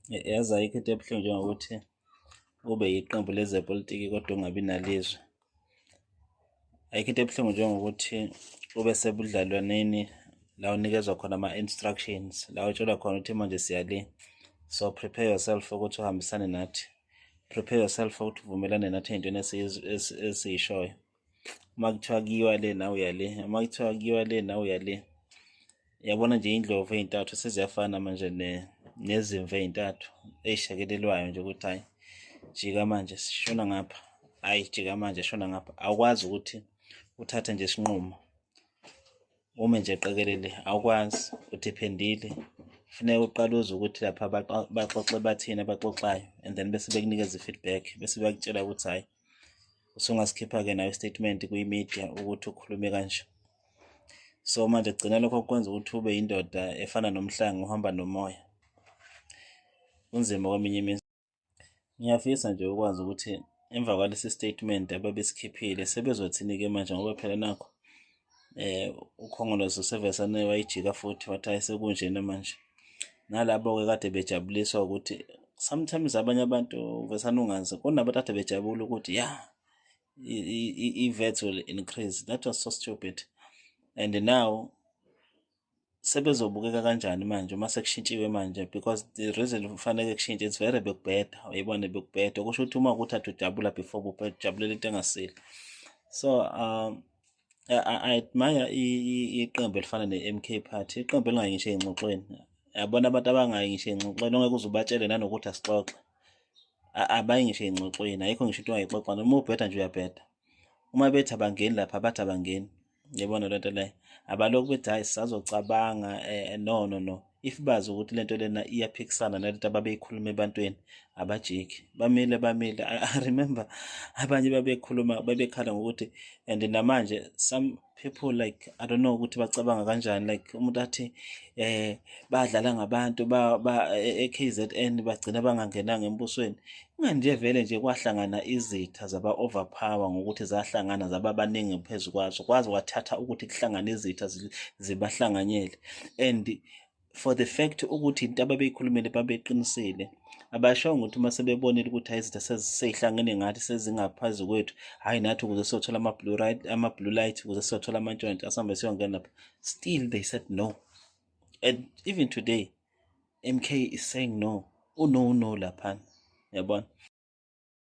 Yazi, ayikho into ebuhlungu njengokuthi ube yiqembu lezepolitiki kodwa ungabi nalizwi. Ayikho into ebuhlungu njengokuthi ube sebudlalwaneni la unikezwa khona ama-instructions, la utshelwa khona ukuthi manje siya le, so prepare yourself ukuthi uhambisane nathi, prepare yourself ukuthi uvumelane nathi ey'ntweni esiyishoyo. Uma kuthiwa kuyiwa le, nawe uya le. Uma kuthiwa kuyiwa le, nawe uya le. Yabona nje, iy'ndlovu ey'ntathu seziyafana manje nezimvu ey'ntathu ey'shekelelwayo nje ukuthi hhayi, jika manje, sishona ngapha, hhayi, jika manje, shona ngapha. Awukwazi ukuthi uthathe nje isinqumo ume nje qekelele, awukwazi, u-dependile. Funeka uqale uzwe ukuthi lapha baxoxe bathini abaxoxayo, and then bese bekunikeza i-feedback, bese bayakutshela ukuthi hhayi, usungasikhipha-ke nawe i-statement kwi-media ukuthi ukhulume kanje. So manje gcina lokho kwenza ukuthi ube yindoda efana nomhlanga uhamba nomoya. Kunzima kweminye imizi. Ngiyafisa nje ukwazi ukuthi emva kwalesi statement ababesikhiphile sebezothini-ke manje, ngoba phela nakho uKhongolose usevesane wayijika futhi wathi hayi, sekunjena manje. Nalabo-ke kade bejabuliswa ukuthi sometimes abanye abantu vesane ungazi, kunabantu kade bejabula ukuthi ya, i-VAT will increase. That was so stupid. And now sebezobukeka kanjani manje uma sekushintshiwe manje? Because the reason kufanele kushintshe, it's very bekubheda, uyayibona, bekubheda. Kusho ukuthi uma ukuthi ade ujabula before, ujabulela into engasile. So I admire iqembu elifana ne-MK Party, iqembu elingayi ngisho ey'ngxoxweni. Yabona, abantu abangayi ngisho ey'ngxoxweni, ongeke uze ubatshele nanokuthi asixoxe, abayi ngisho ey'ngxoxweni, ayikho ngisho into ongayixoxa. Noma ubheda nje, uyabheda. Uma bethi abangeni lapha, bathi abangeni. Yabona lento leyo, abalokhu bethi hhayi, sisazocabanga. No, no, no, if bazi ukuthi lento lena iyaphikisana nalento ababeyikhuluma ebantwini, abajiki, bamile, bamile. I remember abanye babekhuluma, babekhala ngokuthi, and namanje some people, like, I don't know ukuthi bacabanga kanjani, like umuntu athi badlala ngabantu ba e-KZN, bagcina bangangenanga embusweni. Ingani nje vele nje kwahlangana izitha zaba overpower, ngokuthi zahlangana zaba baningi phezu kwazo, kwaze kwathatha ukuthi kuhlangane izitha zibahlanganyele. And for the fact ukuthi into ababeyikhulumile babeqinisile, abashongo ukuthi uma sebebonile ukuthi hayi, izitha sezihlangene ngathi, sezingaphezu kwethu, hhayi, nathi ukuze siyothola ama-blue light, ama-blue light, ukuze siyothola amantshontsho, asihambe siyongena lapha. Still they said no, and even today MK is saying no, uno, no laphana, yabona.